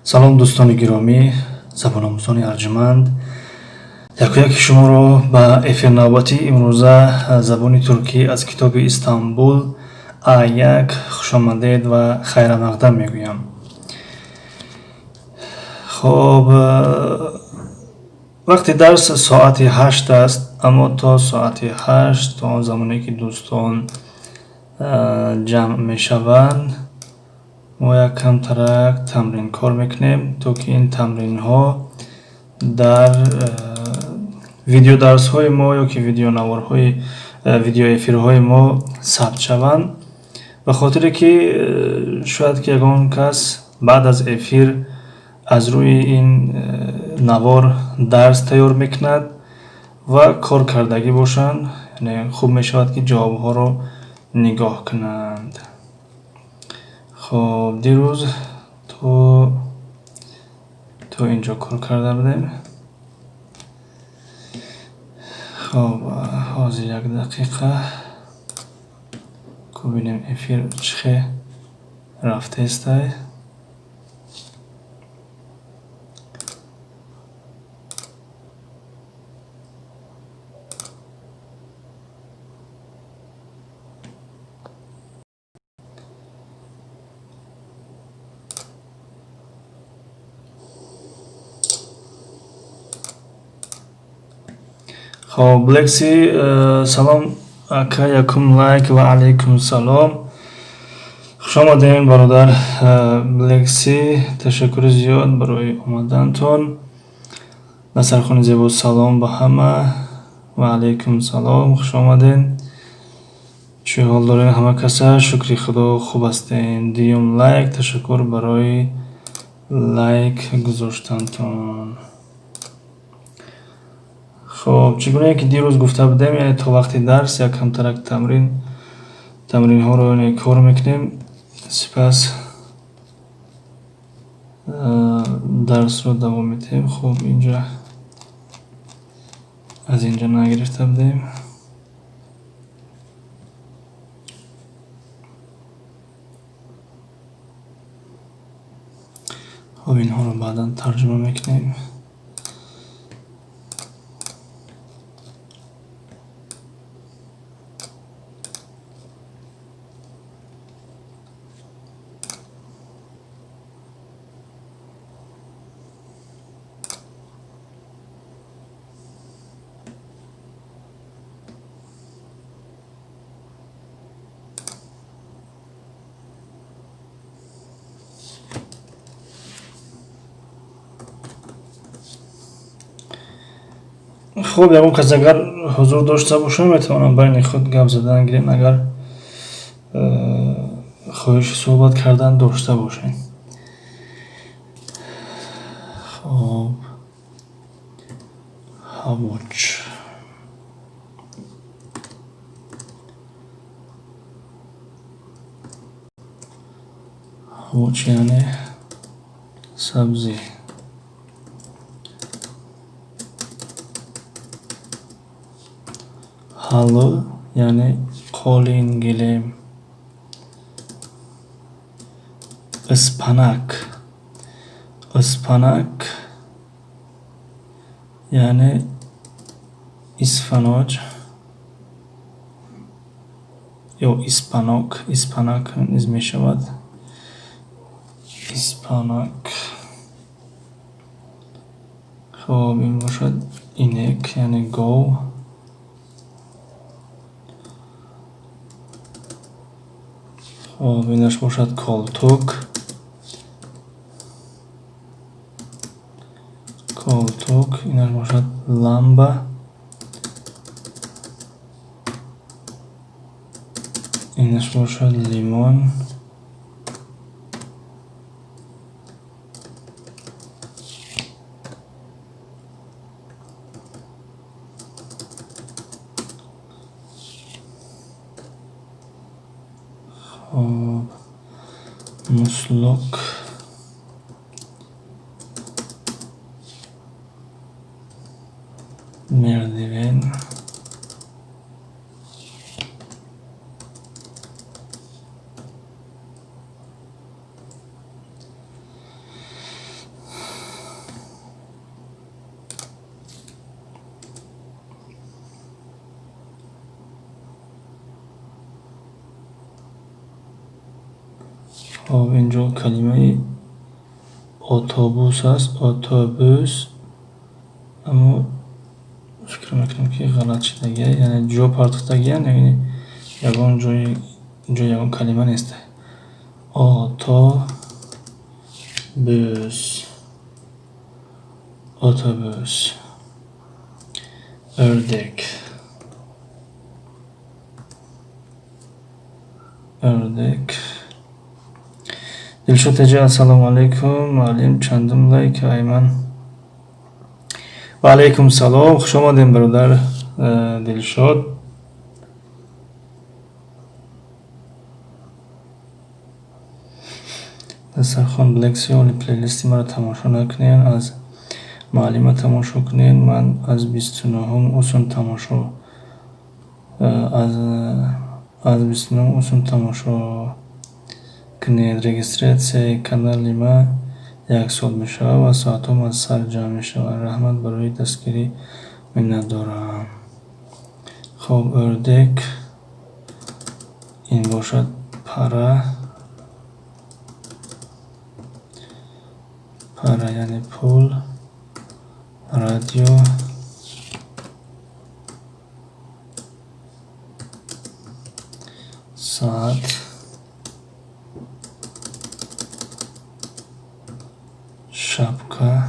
Салом, дӯстони гиромӣ, забономӯзони арҷманд. Якояки шуморо ба эфирнавбати имрӯза забони туркӣ аз китоби Истанбул А1 хушомадед ва хайрамақдам мегӯям. Хоб, вақти дарс соати 8 аст, аммо то соати 8, то он замоне ки дӯстон ҷамъ мешаванд, мо як камтарак тамрин кор мекунем, то ки ин тамринҳо дар видеодарсҳои мо ё ки видеонаворҳои видеоэфирҳои мо сабт шаванд, ба хотире ки шояд ки ягон кас баъд аз эфир аз рӯи ин навор дарс тайёр мекунад ва кор кардагӣ бошанд, яъне хуб мешавад ки ҷавобҳоро нигоҳ кунанд. Хоб, дирӯз то инҷо кор карда будем. Хоб, ҳозир як дақиқа бубинем, эфир чӣ хел рафтаестай. Хоб, Блекси, салом ака, якум лайк. Ва алайкум салом, хушомадем, бародар Блекси, ташаккури зиёд барои омадантон. Насархони зебо, салом ба ҳама. Ва алайкум салом, хушомадем. Чӣ ҳол дорем ҳама каса? Шукри Худо, хуб ҳастем. Дуюм лайк, ташаккур барои лайк гузоштантон. Хоб, чӣ гунае ки дирӯз гуфта будем, яъне то вақти дарс як камтарак тамринҳоро яъне кор мекунем, сипас дарсро давом медиҳем. Хоб, инҷа аз инҷа нагирифта будем. Хоб, инҳоро баъдан тарҷума мекунем. Хуб, ягон кас агар ҳузур дошта бошад, метавонам байни худ гап задан гирем, агар хоҳиши суҳбат кардан дошта бошед. Хоб, havuç, havuç яъне сабзӣ. Halı яъне қолин, гилем. Испанак, испанак яъне исфаноҷ ё испанок, испанак низ мешавад. Испанак. Хоб, ин бошад inek, яъне гов. Хоб, инаш бошад koltuk, koltuk. Инаш бошад lamba. Инаш бошад limon. Хоб, musluk, merdiven. Хоб, инҷо калимаи отобус аст, отобус, аммо фикр мекунам, ки ғалат шудагия, яъне ҷо партофтагиян, яъне ягон ҷои инҷо ягон калима нест. Отобус, отобус. Ördek, ördek. Дилшод теҷа, ассалому алайкум, муаллим, чандум лайк айман? Ва алайкум салом, хуш омадем, бародар Дилшод. Дастархон Блекси, оли плейлисти маро тамошо накунед, аз муаллима тамошо кунед. Ман аз 29-ум усон тамошо, аз 29-ум усон тамошо кунед. Регистрацияи канали ма як сол мешавад ва соатҳом аз сар ҷамъ мешаванд. Раҳмат барои дастгирӣ, миннатдорам. Хоб, ördek, ин бошад para, para яъне пул, радио, соат, шапка,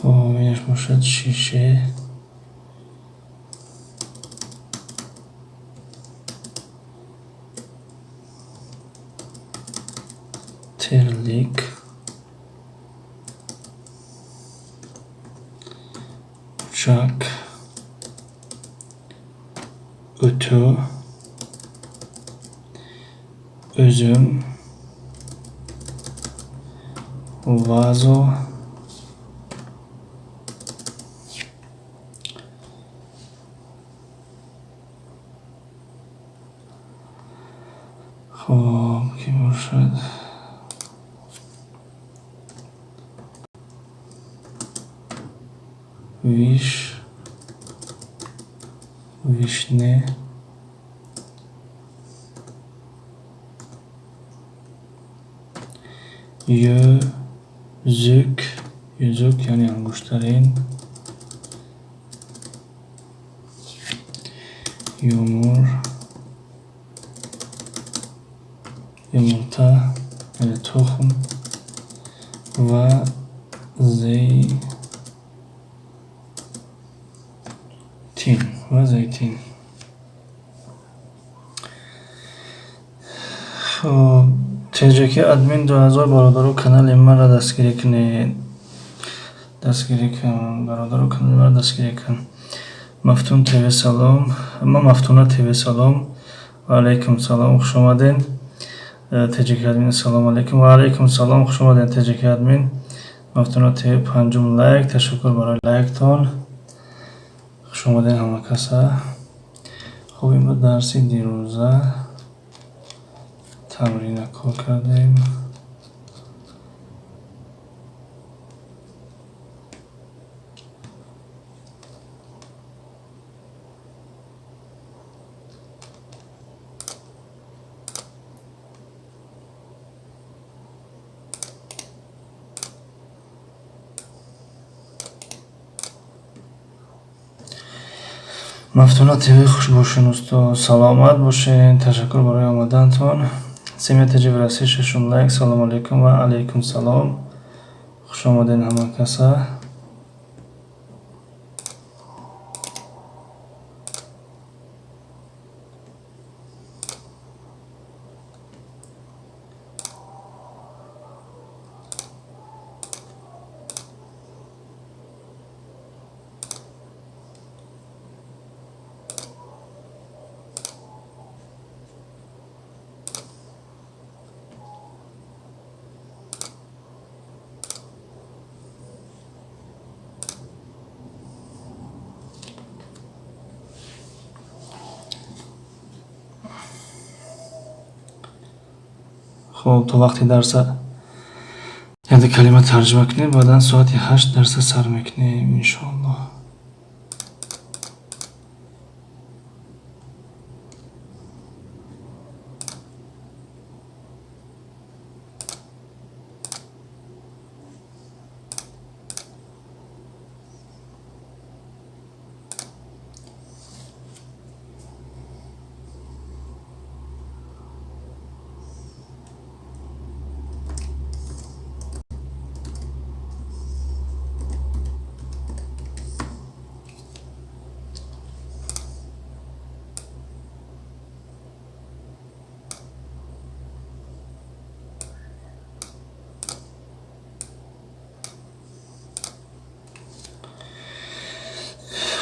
хоб, инаш бошад şişe, terlik, uçak, ütü, üzüm, vazo, хоб, ки бошад, виш, vişne, yüzük, yüzük яъне ангуштарин, yumur, yumurta яъне тухм ва zeytin, ва zeytin. Хоб, теҷаки админ 2000, бародаро, канали маро дастгирӣ кунед, дастгирӣ кун, бародаро, канали маро дастгирӣ кун. Мафтун ТВ, салом. Ма Мафтуна ТВ, салом. Ва алайкум салом, хуш омадед. Теҷаки админ, ассалому алайкум. Ва алайкум салом, хуш омадед, теҷаки админ. Мафтуна ТВ, панҷум лайк, ташаккур барои лайктон. Хуш омадед ҳама каса. Хуб, ин буд дарси дирӯза, тамрина кор кардем. Мафтуна ТВ, хуш бошен, усто, саломат бошен, ташаккур барои омадантон. Семья ТЖ в России, шашум лайк, салому алайкум. Ва алайкум салом, хуш омадед ҳама каса. Хуб, то вақти дарса якда калима тарҷума кунем, баъдан соати 8 дарса сар мекунем, иншоаллоҳ.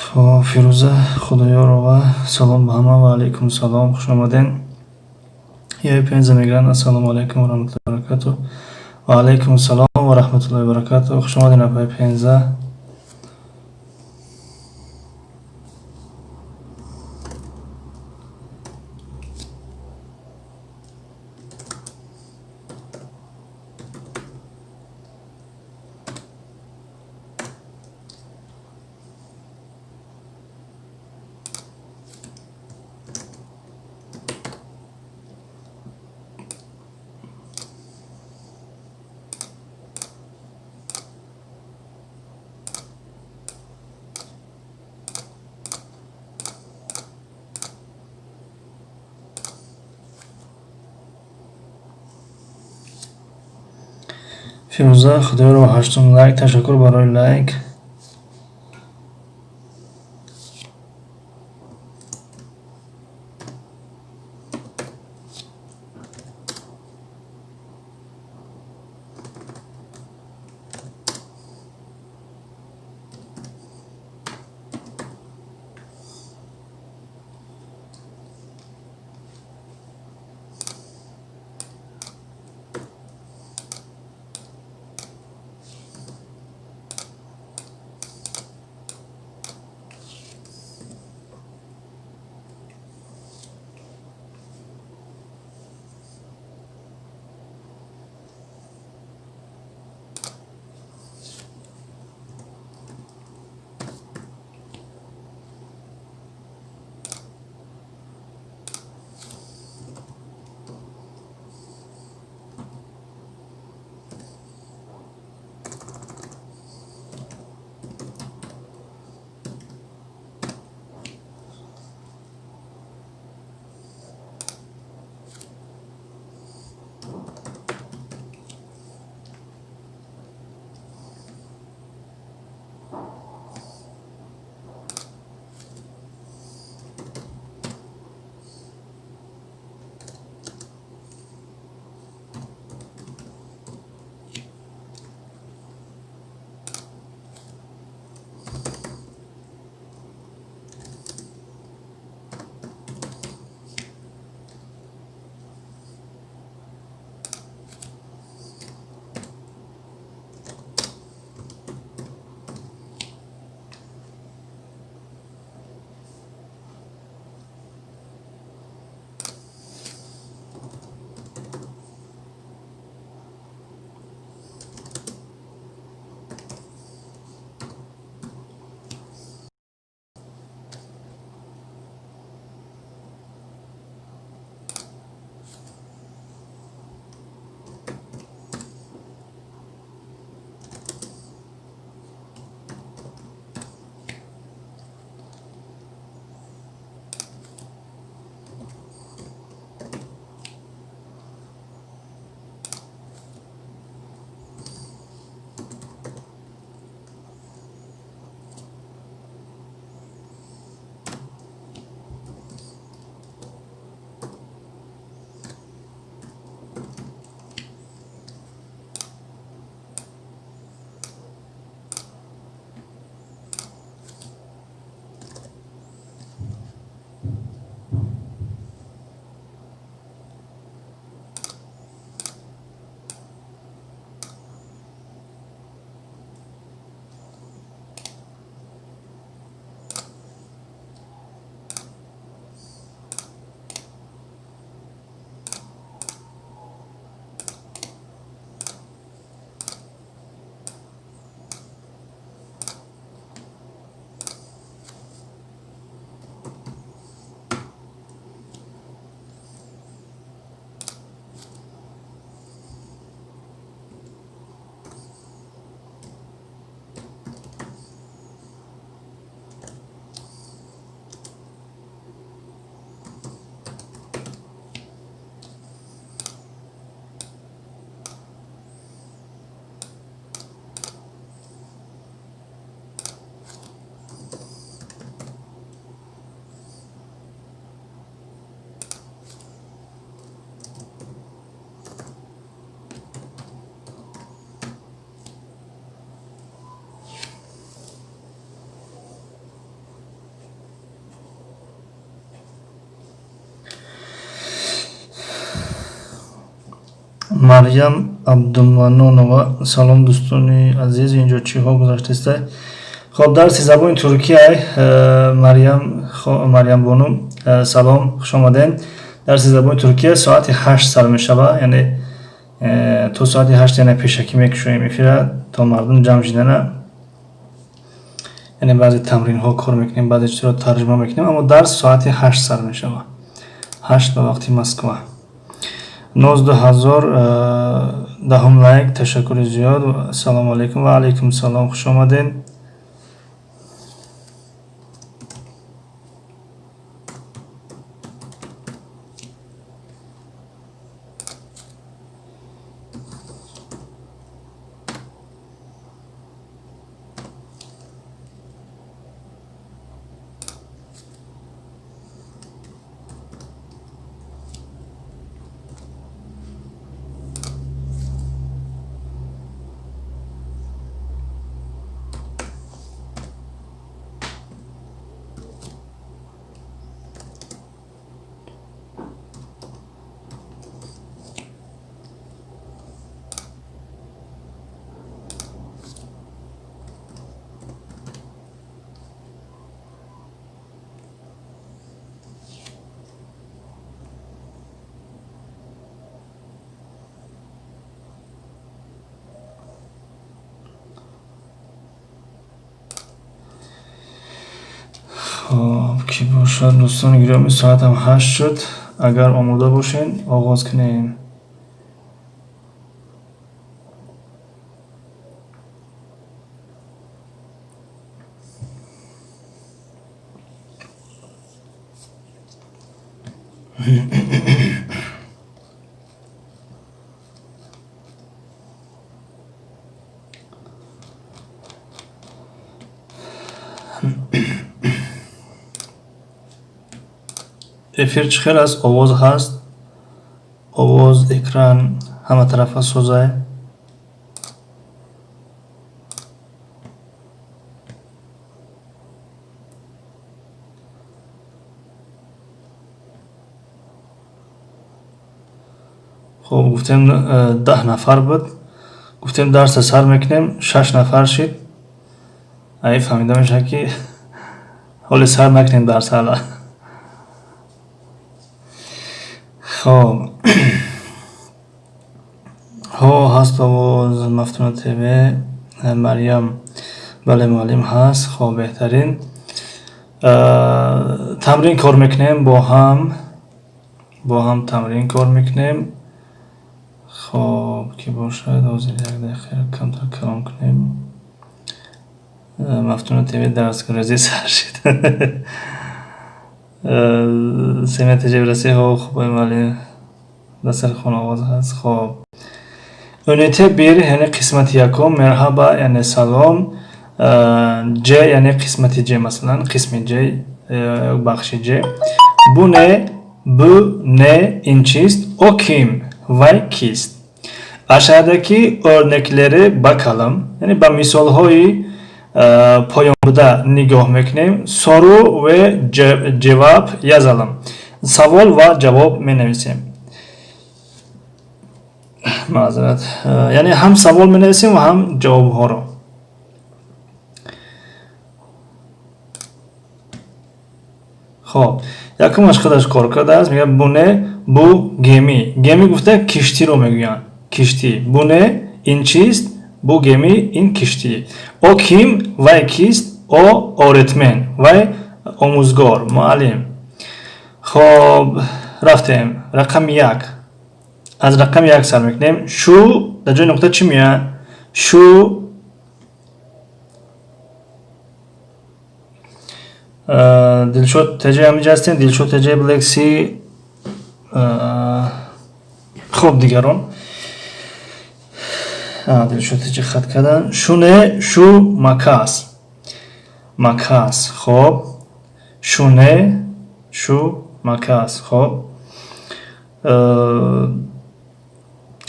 Хоб, Фирӯза Худоёрова, салом ба ҳама. Ва алайкум салом, хуш омаден. Ёи Пенза мегиранд. Ассалому алайкум ва раҳматуллоҳи ва баракатуҳ. Ва алайкум салом ва раҳматуллоҳи ва баракатуҳ. Хуш омаден, апаи Пенза. Фирӯза Худоёрова, ҳаштум лайк, ташаккур барои лайк. Марьям Абдуманонова, салом, дӯстони азиз, инҷо чиҳо гузаштааст? Хоб, дарси забони туркия. Марьям, Марьямбону, салом, хуш омадед. Дарси забони туркия соати 8 сар мешавад, яъне то соати 8, яъне пешакӣ мекушоем эфира, то мардум ҷамъ шидана, яъне баъзе тамринҳо кор мекунем, баъзе чизро тарҷума мекунем, аммо дарс соати 8 сар мешавад, 8 ба вақти Москва. 19 000 даҳум лайк, ташаккури зиёд. Ассалому алайкум. Ва алайкум салом, хуш омадед. Хоб, кӣ бошад, дӯстони гиромӣ? Соатам 8 шуд, агар омода бошед, оғоз кунем. Эфир чӣ хел аст? Овоз ҳаст? Овоз, экран ҳама тарафа созай? Хоб, гуфтем, 10 нафар буд, гуфтем дарса сар мекунем, шаш нафар шид. Ай, фаҳмида мешавад, ки ҳоле сар накунем дарс ҳала. Хоб, ҳо, ҳаст овоз. Мафтуна ТВ, Марьям, бале, муаллим, ҳаст. Хоб, беҳтарин. Тамрин кор мекунем бо ҳам, бо ҳам тамрин кор мекунем. Хоб, кӣ бошад? Ҳозир, як дақиқа, камтар калон кунем. Мафтуна ТВ, дарсгурезӣ сар шид. Семия ТЖ, ҳо, хуб, муаллим, дастархон оғоз ҳаст. Хоб, Ünite bir, яъне қисмати якум. Merhaba, яъне салом. C, яъне қисмати Ҷ, масалан, қисми Ҷ, бахши Ҷ. Bu ne? Bu ne? Ин чист? O kim? Вай кист? Aşağıdaki örneklere bakalım. Яъне ба мисолҳои поёнбуда нигоҳ мекунем. Soru ve cevap yazalım. Савол ва ҷавоб менависем. Маъзарат, яъне ҳам савол менависем ва ҳам ҷавобҳоро. Хоб, якумаш худаш кор кардааст, мегӯяд: Bu ne? Bu gemi. Gemi гуфта киштиро мегӯянд, киштӣ. Bu ne? Ин чист? Bu gemi, ин киштӣ. O kim? Вай кист? O öğretmen, вай омӯзгор, муаллим. Хоб, рафтем, рақами як, аз рақами як сар мекунем. Şu, дар ҷои нуқта чӣ меояд? Şu Дилшод ТЖ, ҳаминҷа ҳастем? Дилшод ТЖ, Блекси, хоб, дигарон. Дилшод ТЖ хат кардан. Şu ne? Şu makas, makas. Хоб, şu ne? Şu makas. Хоб,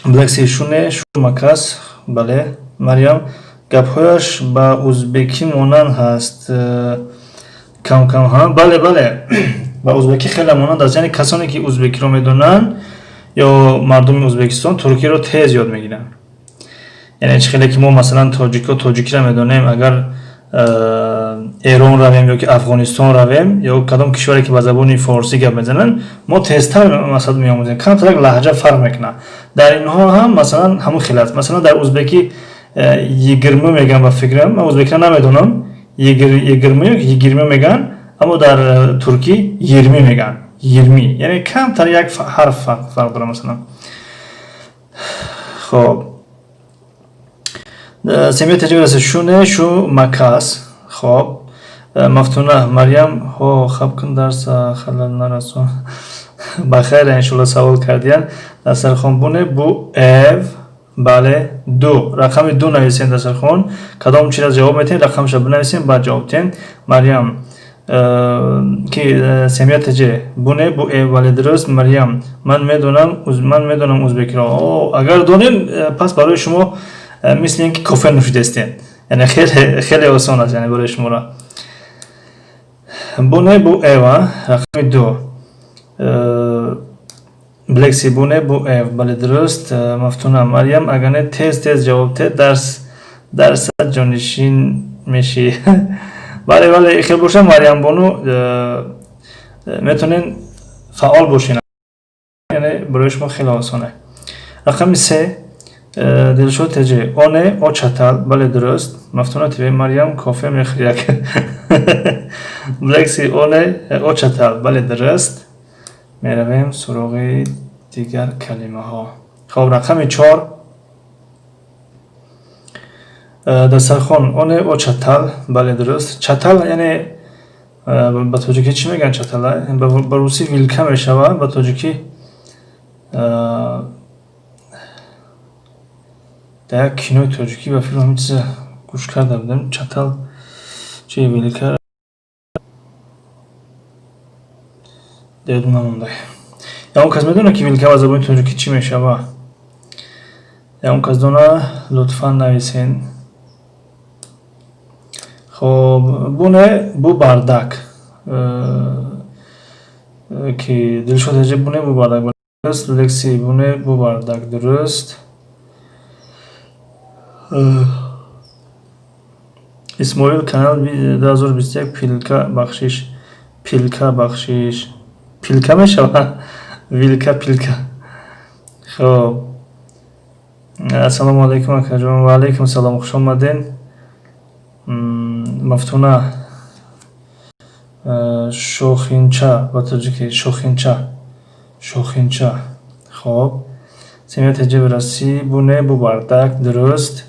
Блекси, şu ne? Şu makas. Бале, Марьям, гапҳояш ба узбекӣ монанд ҳаст кам кам. Ҳа, бале, бале, ба узбекӣ хеле монанд аст, яъне касоне ки узбекиро медонанд. Ё мардуми Ӯзбекистон туркиро тез ёд мегиранд. Яъне чӣ хеле ки мо, масалан, тоҷикҳо тоҷикиро медонем, агар Эрон равем ё ки Афғонистон равем ё кадом кишваре ки ба забони форсӣ гап мезананд, мо тезтар, масалан, меомӯзем. Камтарак лаҳҷа фарқ мекунад. Дар инҳо ҳам, масалан, ҳамон хел аст. Масалан, дар узбекӣ yigirmi мегӯянд, ба фикрам, ман узбекиро намедонам, yigirmi ё yigirmi мегӯянд, аммо дар туркӣ yirmi мегӯянд, yirmi, яъне камтар як ҳарф фарқ дорад, масалан. Хоб, семья таҷриба шу не, шу макас. Хоб, Мафтуна Марьям, ҳо, хаб кун, дарса халал нарасон. Ба хайр, иншолло. Савол кардиян. Дастархон буне, bu ev. Бале, ду, рақами ду нависем. Дастархон кадом чиз ҷавоб метиҳем, рақамша бинависем, баъд ҷавоб диҳем. Марьям ки семья тж буне, bu ev, бале, дуруст. Марьям, ман медонам, ман медонам узбекиро. Агар донем, пас барои шумо мисли ин ки кофе нӯшидастем, яъне хеле хеле осон аст, яъне барои шуморо. Bu ne, bu ev, рақами ду. Блекси, bu ne, bu ev, бале, дуруст. Мафтуна Марьям, агар не, тез тез ҷавоб те, дарс дарса ҷонишин мешӣ. Бале, бале, хел боша, Марьямбону, метавонен фаъол бошен, яъне барои шумо хеле осоне. Рақами се, Дилшод теҷе, o ne, o çatal, бале, дуруст. Мафтуна тв, Марьям кофе мехӯряк. Блекси, o ne, o çatal, бале, дуруст. Меравем суроғи дигар калимаҳо. Хоб, рақами чор, дастархон, o ne, o çatal, бале, дуруст. Çatal яъне ба тоҷикӣ чӣ мегӯянд çatal а? Ба русӣ вилка мешавад, ба тоҷикӣ дар як кинои тоҷикӣ ба филм ҳамин чиза гӯш карда будем. Çatal чи, вилка деду намонда. Ягон кас медонад, ки вилка ба забони тоҷикӣ чӣ мешавад? Ягон кас дона, лутфан нависен. Хоб, bu ne, bu bardak, ки Дилшод ҳаҷи, bu ne, bu bardak, дуруст. Лекси, bu ne, bu bardak, дуруст. Исмоил канал 2021, пилка, бахшиш, пилка, бахшиш, пилка мешавад, вилка, пилка. Хоб, ассалому алайкум, акаҷон. Ва алайкум салом, хуш омаден. Мафтуна, шохинча, ба тоҷикӣ шохинча, шохинча. Хоб, семья теҷи расӣ, bu ne, bu bardak, дуруст.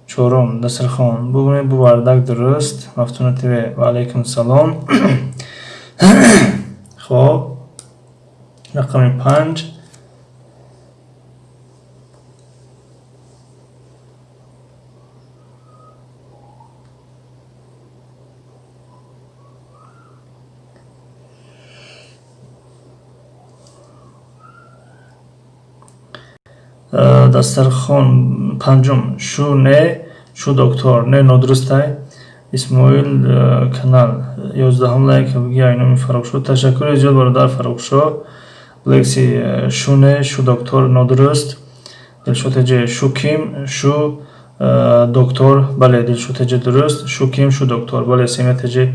Чорум, дастархон, bu ne, bu bardak, дуруст. Мафтуна тв, ва алайкум салом. Хоб, рақами панҷ, дастархон, панҷум, şu ne, şu doktor, не, нодурустай. Исмоил канал 11-ум лайк буги, айноми Фаррухшо. Ташаккури зиёд, бародар Фаррухшо. Лекси, şu ne, şu doktor, нодуруст. Дилшод теҷе, şu kim, şu doktor, бале, Дилшод теҷе, дуруст. Şu kim, şu doktor, бале, Семия теҷе,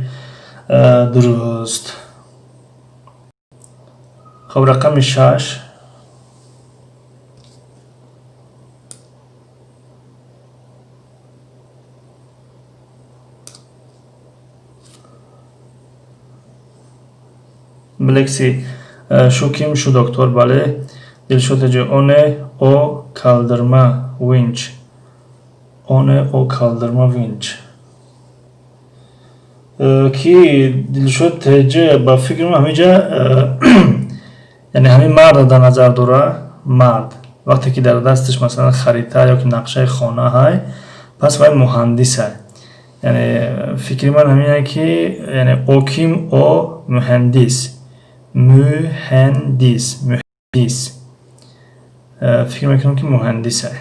дуруст. Хоб, рақами шаш, Блекси, şu kim, şu doktor, бале. Дилшод теҷе, o ne, o kaldırma vinç, o ne, o kaldırma vinç, ки Дилшод теҷе, ба фикрам, ҳаминҷа яъне ҳамин марда дар назар дора. Мард вақте ки дар дасташ, масалан, харита ё ки нақшаи хона ҳай, пас вай муҳандисай. Яъне фикри ман ҳамине, ки яъне o kim, o mühendis, mühendis, mühendis, фикр мекунам, ки муҳандисай,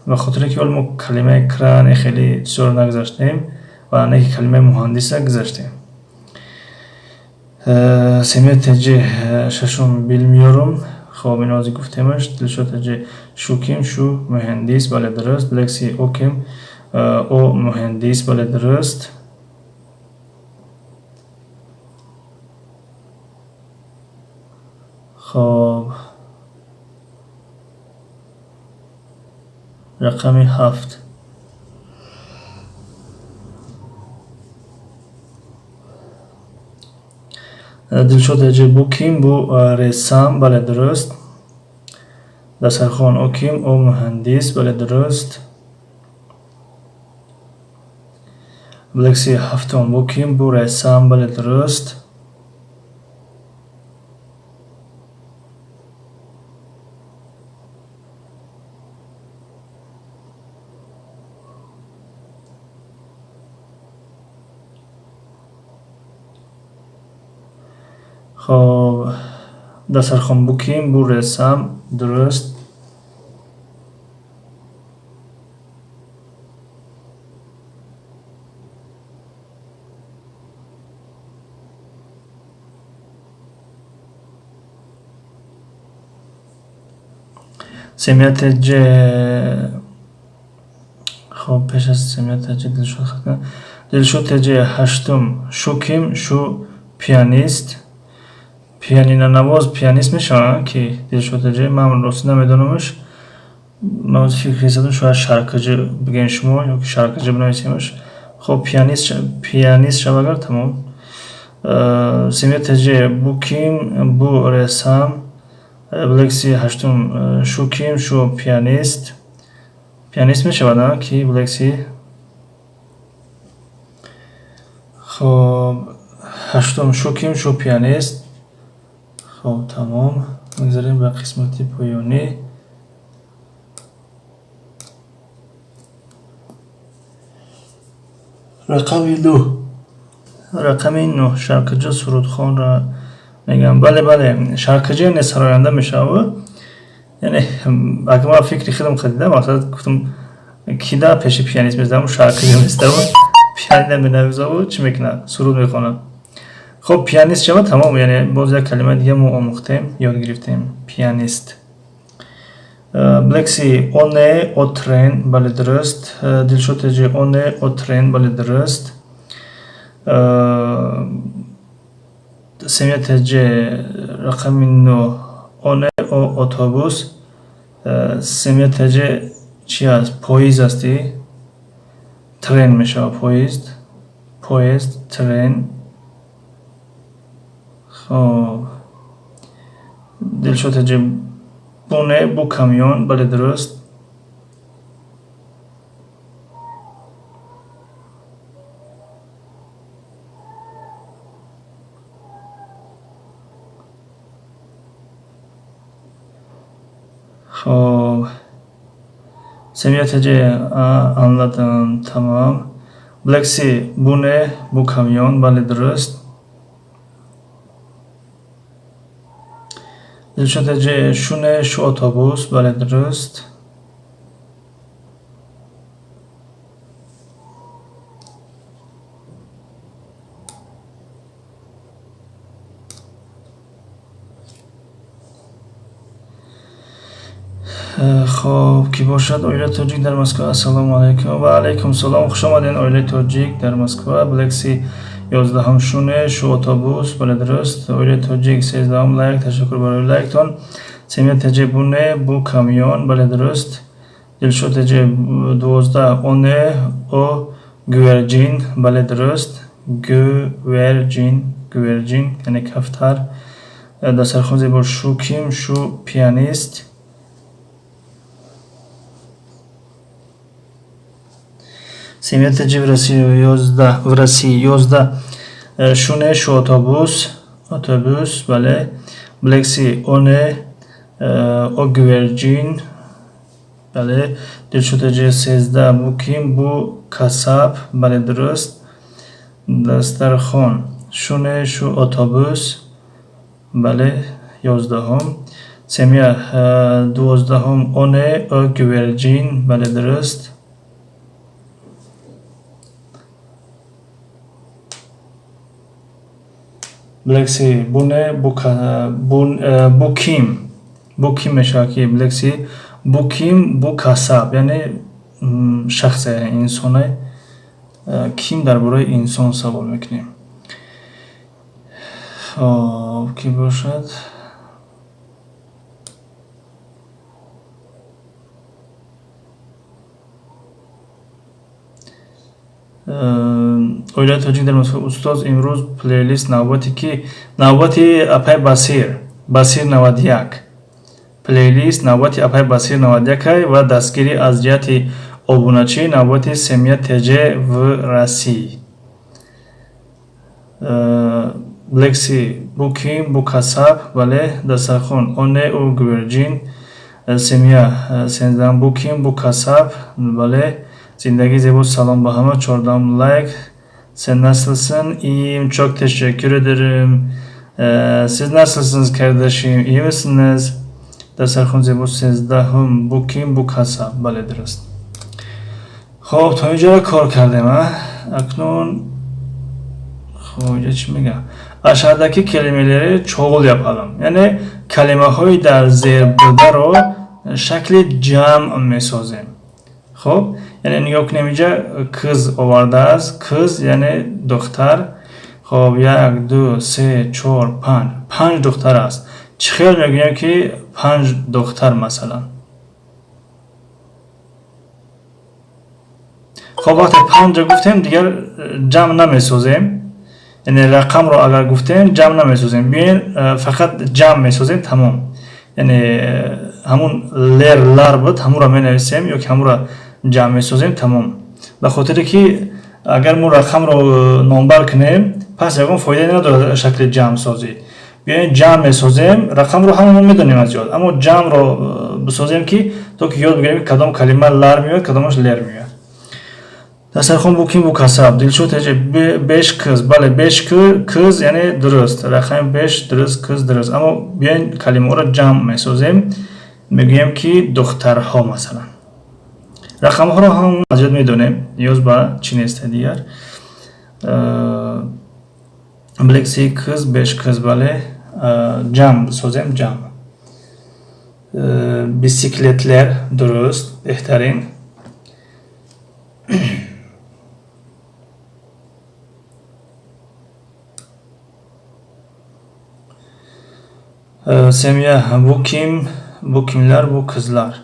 ба хотире ки ҳоло мо калимаи кран хеле чизоро нагузаштем ва не ки калимаи муҳандиса гузаштем. Семия теҷи, шашум, bilmiyorum. Хоб, ино ҳозир гуфтемаш. Дилшод Таҷи, шуким, шу муҳандис, бале, дуруст. Блекси, оким, о муҳандис, бале, дуруст. Хоб, рақами 7. Дилшод Таҷи, буким, бу ресам, бале, дуруст. Дастархон, оким, о муҳандис, бале, дуруст. Блекси, ҳафтум, буким, бу ресам, бале, дуруст. Хоб, дастархон, буким, бу ресам, дуруст. Семья Теҷ, хоб, пеш аз Семья Теҷ Дилшод хатм. Дилшод Теҷ, ҳаштум, шуким, шу пианист. Пианинонавоз пианист мешавад ки, Дилшод Теҷ, ман рости намедонамаш. Ман фикр кардам, шояд шаркаҷи бигӯем шумо ё ки шаркаҷи бинависемаш. Хоб, пианист, пианист шава агар, тамом. Семья Теҷ, буким, бу ресам. Блекси, ҳаштум, шуким, шу пианист. Пианист мешавад ки, Блекси? Хоб, ҳаштум, шуким, шу пианист. Хоб, тамом. Мегзарем ба қисмати поёнӣ. Рақами 9. Рақами 9, шаркаҷа сурудхонро мегӯям. Бале, бале, шаркаҷа яъне сароянда мешавад. Яъне агар ман фикри худам қадида, масалан, гуфтам, ки да пеши пианист мезадам, шаркаҷа меставу пианино менавизаву чӣ мекунад? Суруд мехонад. Хоб, пианист шавад, тамом, яъне боз як калимаи дига мо омӯхтем, ёд гирифтем. Пианист. Блекси, оне, о трен, бале, дуруст. Дилшод Теҷи, оне, о трен, бале, дуруст. Семья Теҷ, рақами 9, оне, о отобус. Семья Теҷ, чи аст? Поезд асти? Трен мешавад, поезд. Поезд, трен. Хоб, Дилшод Теҷ, буне, бу камён, бале, дуруст. Хоб, Семья Теҷ, anladım, тамом. Блекси, буне, бу камён, бале, дуруст. Дилшод Теҷ, шуне, шу отобус, бале, дуруст. Хоб, кӣ бошад? Оилаи тоҷик дар Москва, ассалому алайкум. Ва алайкум салом, хуш омадед, оилаи тоҷик дар Москва. Блекси, 11-ум, шуне, шу отобус, бале, дуруст. Оилаи тоҷик, 13-ум, лайк, ташаккур барои лайктон. Семья Теҷ, буне, бу камён, бале, дуруст. Дилшод Теҷ, 12, оне, о гуверҷин, бале, дуруст. Гуверҷин, гуверҷин, яъне кафтар. Дастархон зебо, шуким, шу пианист. Семья Теҷ в России 11, в России 11, шуне, шу отобус, отобус, бале. Блекси, оне, о гуверҷин, бале. Дилшод Теҷ, 13, буким, бу касаб, бале, дуруст. Дастархон, шуне, шу отобус, бале, 11-ум. Семья, 12-ум, оне, о гуверҷин, бале, дуруст. Блекси, буне, буким, Bu ким мешавад ки Блекси? Bu ким, bu kasap, яъне шахсе, яъне инсоне. Ким дар бораи инсон савол мекунем. Хоб, кӣ бошад? Оилаи тоҷик дар Москва. Устоз, имрӯз плейлист навбати ки? Навбати апай Басир, Басир 91. Плейлист навбати апай Басир 91 ва дастгирӣ аз ҷиҳати обуначӣ навбати Семья ТЖ в России. Блекси, bu ким, bu kasap, бале. Дастархон, о не, ӯ гӯверҷин. Семья 13, bu ким, bu kasap, бале. Зиндагии зебо, салом ба ҳама, 14-ум лайк. Sen nasılsın? İyiyim, çok teşekkür ederim. Siz nasılsınız kardeşim? İyi misiniz? Дастархон зебо, 13-ум, bu ким, bu kasap, бале, дуруст. Хоб, то инҷоро кор кардем, а? Акнун хоб, инҷа чӣ мегӯям? Aşağıdaki kelimeleri çoğul yapalım. Яъне калимаҳои дар зер бударо шакли ҷамъ месозем. Хоб, яъне нигоҳ кунем, инҷа kız овардааст. Kız яъне духтар. Хоб, як, ду, се, чор, панҷ. Панҷ духтар аст. Чӣ хел мегӯем ки панҷ духтар масалан? Хоб, вақте панҷа гуфтем, дигар ҷамъ намесозем. Яъне рақамро агар гуфтем, ҷамъ намесозем. Биёен, фақат ҷамъ месозем, тамом. Яъне ҳамун ler, lar буд, ҳамонро менависем ё ки ҳамонро ҷамъ месозем, тамом. Ба хотире ки агар мо рақамро номбар кунем, пас ягон фоидае надорад шакли ҷамъсозӣ. Биёен, ҷамъ месозем, рақамро ҳамамо медонем аз ёд, аммо ҷамъро бисозем, ки то ки ёд бигирем, ки кадом калима lar меояд, кадомаш ler меояд. Дастархон, bu ким, bu kasap. Дилшод ТЖ, beş kız, бале, beş kız, яъне дуруст, рақами беш дуруст, kız дуруст. Аммо биёен, калимаҳоро ҷамъ месозем, мегӯем ки духтарҳо масалан. Рақамҳоро ҳам аз ёд медонем, ниёз ба чӣ нест дигар. Блекси, kız, beş kız, бале, ҷамъ созем, ҷамъ. Bisikletler дуруст, беҳтарин. Семья, bu ким, bu kimler, bu kızlar.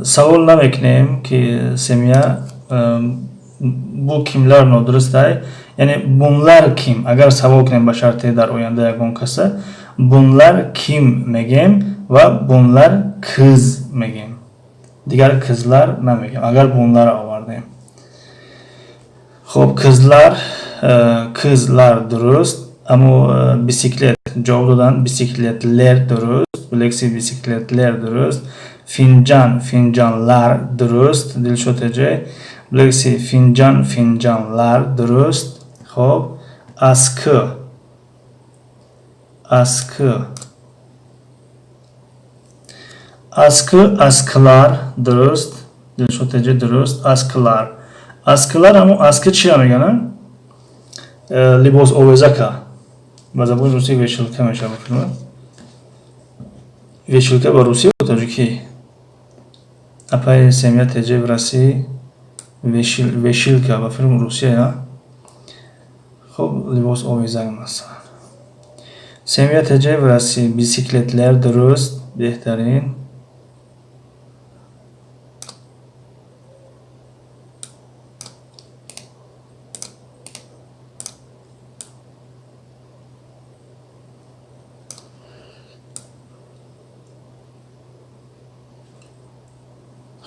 Савол намекунем ки семья bu kimler нодурустай, яъне bunlar kim. Агар савол кунем, ба шарте дар оянда ягон каса bunlar kim мегем ва bunlar kız мегем, дигар kızlar намегем, агар bunlar овардем. Хоб, kızlar, kızlar дуруст, аммо bisiklet ҷавоб доданд, bisikletler дуруст. Блекси, bisikletler дуруст. Fincan, fincanlar дуруст. Дилшод ТЖ, Блекси, fincan, fincanlar дуруст. Хоб, askı, askı, askı, askılar дуруст. Дилшод ТЖ дуруст. Askılar, askılar. Ҳамун askı чия мегӯянд? Либос овезака, ба забони русӣ вешалка мешавад. Вешалка ба русӣ, ба тоҷикӣ, апай Семья ТЖ в России, вешалка ба филм Русия. Хоб, либос овезак масалан. Семья ТЖ в России, bisikletler дуруст, беҳтарин.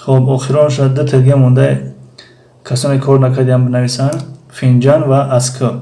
Хоб, охирон шояд ду тега монда, касоне кор накардиам бинависанд: fincan ва askı.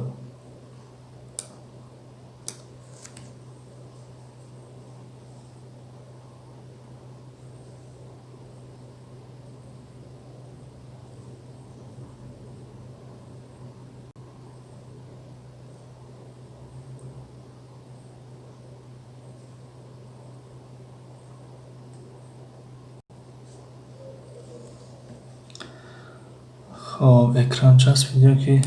Хоб, экран часпид ё ки?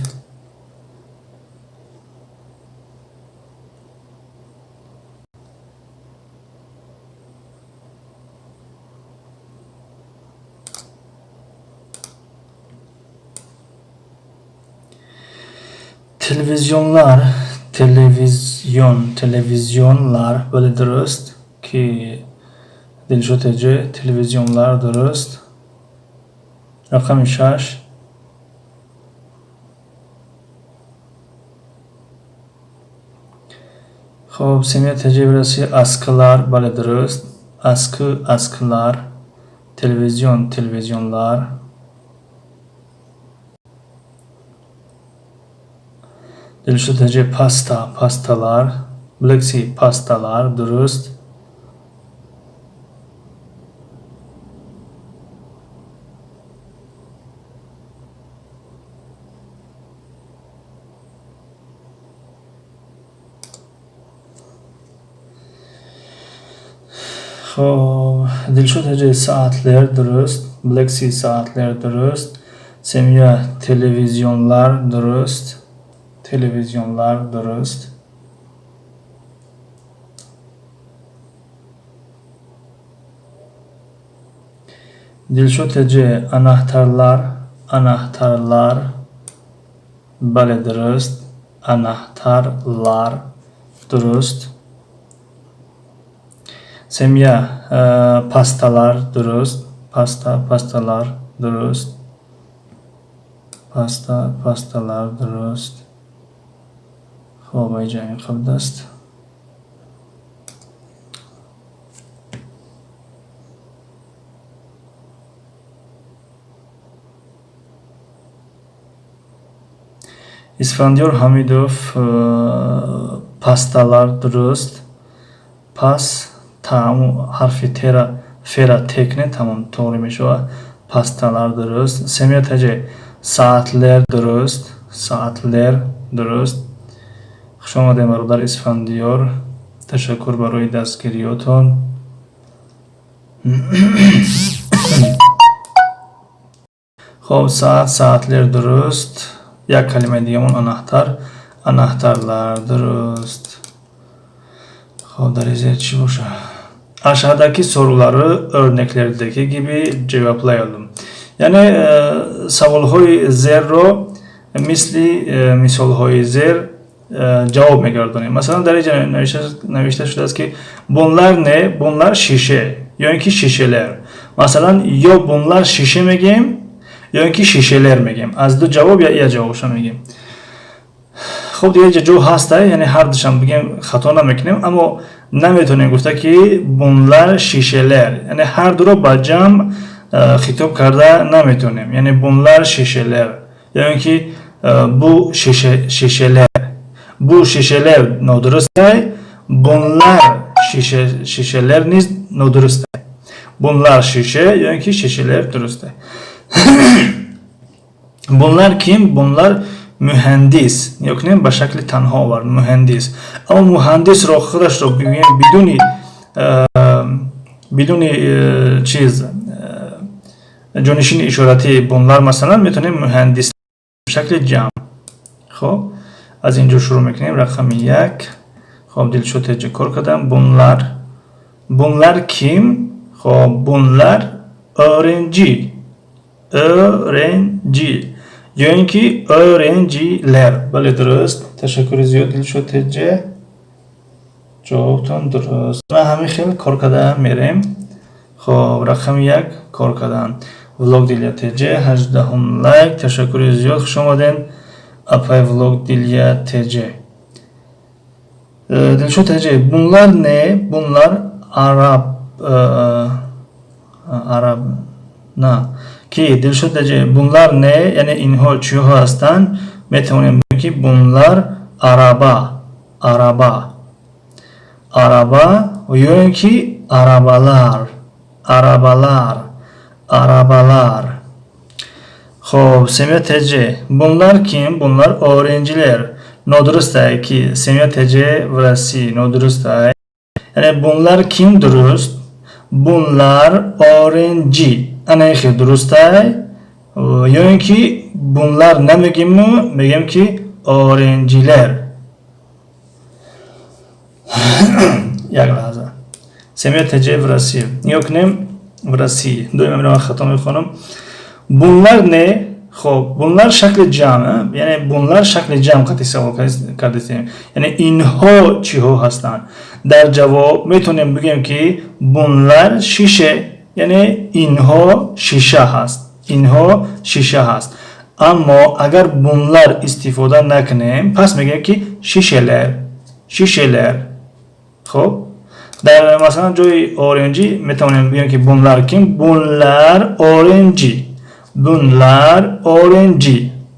Televizyonlar, телевизион, телевизионлар, бале, дуруст, ки Дилшод Теҷе, телевизионлар дуруст. Рақами 6. Хоб, Семия Теҷе бираси, askılar, бале, дуруст. Askı, askılar, телевизион, телевизионлар. Дилшод Теҷе, pasta, pastalar, Black Sea, pastalar дуруст. Хоб, Дилшод Теҷе, saatler дуруст, Black Sea, saatler дуруст, Семия, телевизионлар дуруст, телевизионлар дуруст. Дилшод Теҷе, anahtarlar, anahtarlar, бале, дуруст, anahtarlar дуруст. Семия, pastalar дуруст, pasta, pastalar дуруст, pasta, pastalar дуруст. Хоб, инҷа ин қабд аст. Исфандиёр Ҳамидов, pastalar дуруст. Пас та ҳарфи тера фера те кунед, тамом, тоғри мешавад. Pastalar дуруст. Семия Теҷе, saatler дуруст, saatler дуруст. Хуш омадем, бародар Исфандиёр, ташаккур барои дастгириётон. Хоб, saat, saatler дуруст. Як калимаи дигамон anahtar, anahtarlar дуруст. Хоб, дар зер чӣ бошад? Aşağıdaki soruları örneklerdeki gibi cevaplayalım. Яъне саволҳои зерро мисли мисолҳои зер ҷавоб мегардонем. Масалан, дар инҷа навишта шудааст, ки bunlar ne? Bunlar şişe ё ин ки şişeler. Масалан, ё bunlar şişe мегӯем, ё ин ки şişeler мегӯем. Аз ду ҷавоб я ҷавобшо мегӯем. Хуб, дигар инҷа ҷо ҳаста, яъне ҳар душам бигӯем, хато намекунем, аммо наметавонем гуфта, ки bunlar şişeler, яъне ҳар дуро ба ҷамъ хитоб карда наметавонем. Яъне bunlar şişeler ё ин ки bu şişeler. Bu şişeler нодурустай, bunlar şişeler низ нодурустай. Bunlar şişe ё ин ки şişeler дурустай. Bunlar kim? Bunlar mühendis. Нигоҳ кунем, ба шакли танҳо овард, mühendis. Аммо муҳандисро худашро бигӯем, бидуни чиз, ҷонишини ишоратии bunlar, масалан, метавонем mühendis, шакли ҷамъ. Хоб, аз ин ҷо шурӯъ мекунем, рақами 1. Хоб, Дилшод Теҷа кор кардам. Bunlar, bunlar kim? Хоб, bunlar öğrenci, öğrenci ё ин ки öğrenciler. Бале, дуруст. Ташаккури зиёд, Дилшод Теҷа, ҷавобтон дуруст. Ман ҳамин хел кор карда мерем. Хоб, рақами 1 кор кардан. Влог Дилия Теҷа, 18-ум лайк, ташаккури зиёд, хуш омаден, апай Влог Дилия Теҷа. Дилшод Теҷа, bunlar ne? Bunlar arab, араб на, ки Дилшод Теҷа, bunlar ne, яъне инҳо чиҳо ҳастанд? Метавонем бигӯем, ки bunlar araba, araba, araba ё ин ки arabalar, arabalar, arabalar. Хоб, Семия Теҷе, bunlar kim? Bunlar öğrenciler. Нодурустай, ки Семия Теҷе в России нодурустай. Яъне bunlar kim дуруст, bunlar öğrenci, ана ин хел дурустай. Ё ин ки bunlar намегӯему, мегӯем, ки öğrenciler. Як лаҳза. Семия Теҷе в России, нигоҳ кунем, в России, доим амира ман хато мехонам. Bunlar ne? Хоб, bunlar шакли ҷамъ, яъне bunlar шакли ҷамъ қати савол кардастем, яъне инҳо чиҳо ҳастанд? Дар ҷавоб метавонем бигӯем, ки bunlar şişe, яъне инҳо шиша ҳаст, инҳо шиша ҳаст. Аммо агар bunlar истифода накунем, пас мегӯем, ки şişeler, şişeler. Хоб, дар масалан ҷои öğrenci метавонем бигӯем, ки bunlar kim? Bunlar öğrenci, bunlar öğrenci,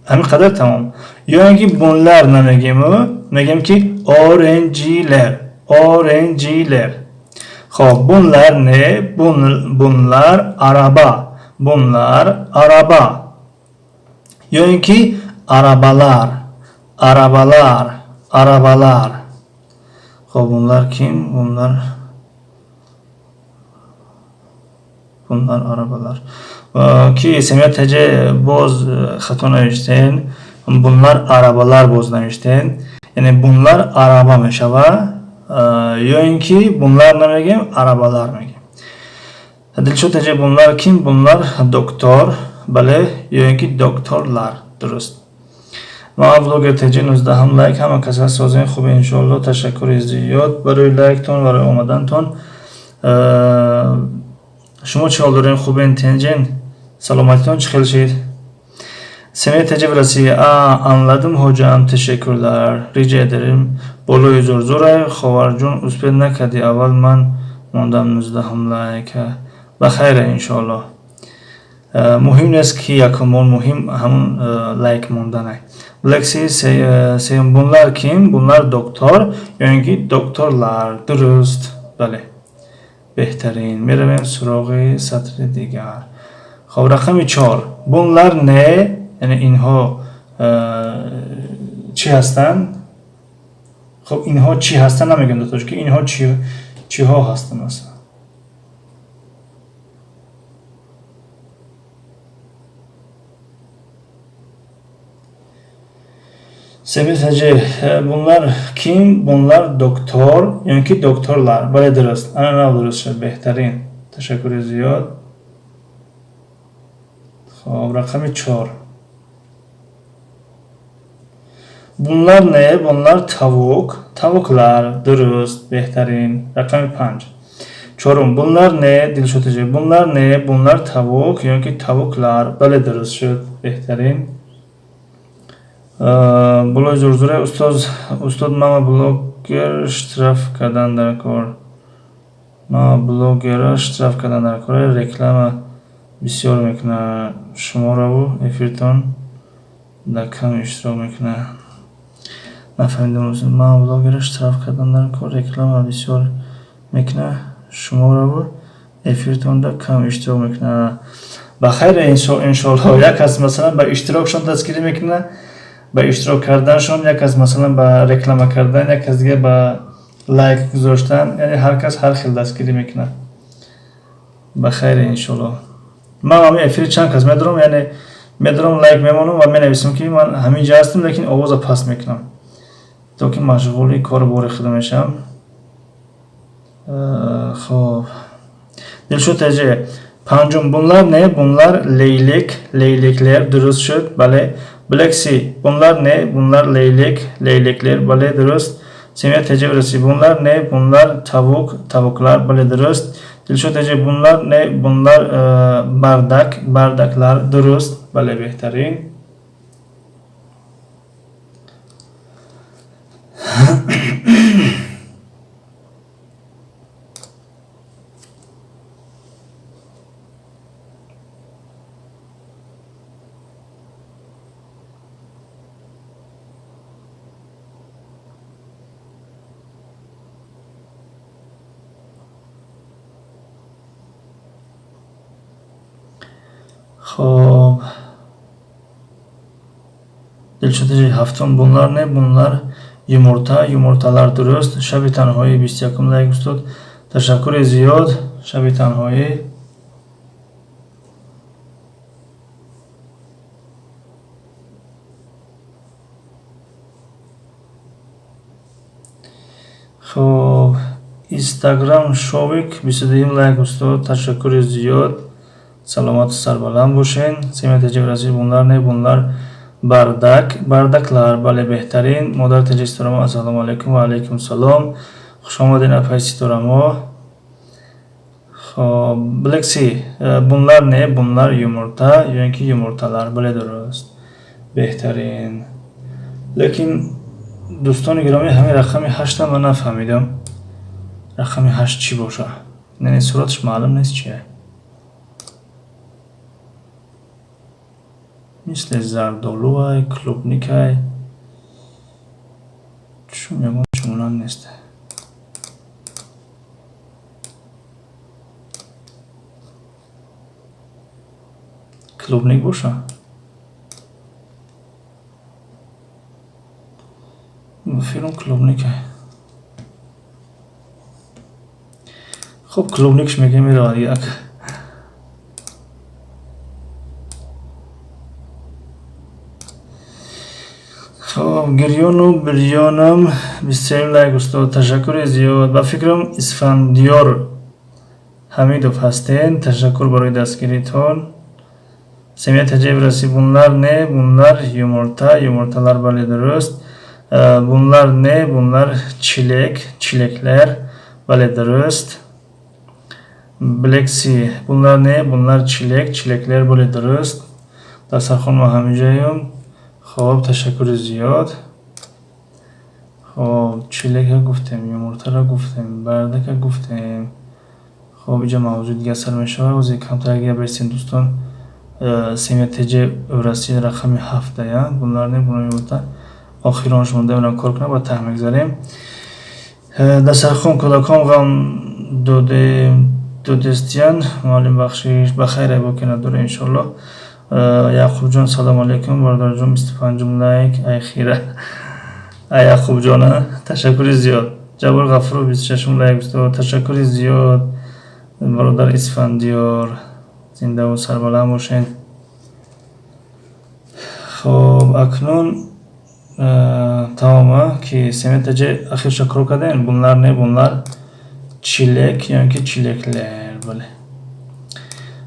ҳамин қадар тамом. Ё ин ки bunlar намегӯему, мегӯем, ки öğrenciler, öğrenciler. Хоб, bunlar ne? Bunlar araba, bunlar araba ё ин ки arabalar, arabalar, arabalar. Хоб, bunlar kim? Bunlar arabalar. Ки Семия Теже боз хато навиштен, bunlar arabalar боз навиштен. Яъне bunlar araba мешавад, ё ин ки bunlar намегем, arabalar мегем. Дилшод Теже, bunlar kim? Bunlar doktor, бале, ё ин ки doktorlar, дуруст. Ма блогер Теже 19-ум лайк, ҳама каса созен, хуби, иншоалло. Ташаккури зиёд барои лайктон, барои омадантон. Шумо чӣ ҳол дорем? Хубен, тенҷен, саломатитон чӣ хел шид? Семия Теже в России. А, anladım hocam, teşekkürler. Rica ederim. Болои зурзурай, ховарҷон, успеть накардӣ, аввал ман мондам 19-ум лайка. Ба хайра, иншоалло. Муҳим нест, ки якумон, муҳим ҳамун лайк монданай. Блекси сеюм, bunlar kim? Bunlar doktor ё ин ки doktorlar, дуруст, бале, беҳтарин. Меравем суроғи сатри дигар. Хоб, рақами 4, bunlar ne? Яъне инҳо чӣ ҳастанд? Хоб, инҳо чӣ ҳастанд намегӯем дар тоҷикӣ, инҳо чиҳо ҳастанд масалан. Семия Теже, bunlar kim? Bunlar doktor ё ин ки doktorlar, бале, дуруст. Ана нав дуруст шуд, беҳтарин, ташаккури зиёд. Хоб, рақами 4, bunlar ne? Bunlar tavuk, tavuklar, дуруст, беҳтарин. Рақами 5, чорум, bunlar ne? Дилшод Теже, bunlar ne? Bunlar tavuk ё ин ки tavuklar, бале, дуруст шуд, беҳтарин. Болои зурзура, устоз, устод, мама блогер штраф кардан дар кор, мама блогера штраф кардан дар кор, реклама бисёр мекунад шумораву эфиртон дар кам иштирок мекунад. Нафаҳмидам, мама блогера штраф кардан дар кор, реклама бисёр мекунад шумораву эфиртон дар кам иштирок мекунад. Ба хайр, иншоалло. Як кас масалан ба иштирокшон дастгирӣ мекунад, ба иштирок карданшон, як кас масалан ба реклама кардан, як кас дига ба лайк гузоштан, яъне ҳар кас ҳар хел дастгирӣ мекунад. Ба хайр, иншоалло. Ман ҳамин эфири чанд кас медорам, яъне медорам, лайк мемонам ва менависам, ки ман ҳамин ҷа ҳастам, лекин овоза паст мекунам, то ки машғули кору бори худо мешавам. Хоб, Дилшод Теже, панҷум, bunlar ne? Bunlar leylek, leylekler, дуруст шуд, бале. Блекси, bunlar ne? Bunlar leylek, leylekler, бале, дуруст. Семия Теже в России, bunlar ne? Bunlar tavuk, tavuklar, бале, дуруст. Дилшод Теже, bunlar ne? Bunlar bardak, bardaklar, дуруст, бале, беҳтарин. Хоб, Дилшод Теже, ҳафтум, bunlar ne? Bunlar yumurta, yumurtalar, дуруст. Шаби танҳоӣ, 21-ум лайк, устод, ташаккури зиёд. Шаби танҳоӣ. Хоб, Инстаграм шовик, 22-юм лайк, устод, ташаккури зиёд. Саломату сарбаланд бошен. Семья ТЖ Россия, bunlar ne? Bunlar bardak, bardaklar. Бале, беҳтарин. Модар ТЖ Ситорамо, ассалому алайкум. Ва алайкум салом. Хуш омадед, апаи Ситорамо. Хоб, Блекси, bunlar ne? Bunlar yumurta ё ин ки yumurtalar. Бале, дуруст. Беҳтарин. Лекин дӯстони гиромӣ, ҳамин рақами ҳашта ман нафаҳмидам. Рақами ҳашт чӣ боша? Яъне сураташ маълум нест чия. Мисли зардолуай, клубникай. Чун ягон чунонанд нест. Клубник боша? Ба фикрам, клубникай. Хуб, клубникш мегӯем, меравад як. Хоб, гирёну бирёнам, 23-юм лайк, устод, ташаккури зиёд. Ба фикрам, Исфандиёр Ҳамидов ҳастен. Ташаккур барои дастгиритон. Семья ТЖ Россия, bunlar ne? Bunlar yumurta, yumurtalar. Бале, дуруст. Bunlar ne? Bunlar çilek, çilekler. Бале, дуруст. Блекси, bunlar ne? Bunlar çilek, çilekler. Бале, дуруст. Дастархон ма ҳамиҷаем. Хоб, ташаккури зиёд. Хоб, çilek а гуфтем, yumurta ро гуфтем, бардак а гуфтем. Хоб, иҷа мавзӯи дигар сар мешавад. Озе камтар гап биресем, дӯстон. Семья ТЖ Россия, рақами ҳафтая. Bunlar ne? Bunlar yumurta. Охиронш монда, меонам кор кунам, ба таҳ мегзарем. Дастархон кӯдакон ғам додем, додестиян, муаллим, бахшиш, ба хайр, боке надора, иншоаллоҳ. Яъқубҷон, салому алайкум, бародарҷон, 25-ум лайк, ай хира, ай Яъқубҷона, ташаккури зиёд. Ҷаббор Ғафуров, 26-ум лайк, устод, ташаккури зиёд, бародар Исфандиёр, зиндаву сарбаланд бошед. Хоб, акнун тамома ки семья ТЖ ахирша кор кардем. Bunlar ne? Bunlar çilek ё ин ки çilekler. Бале.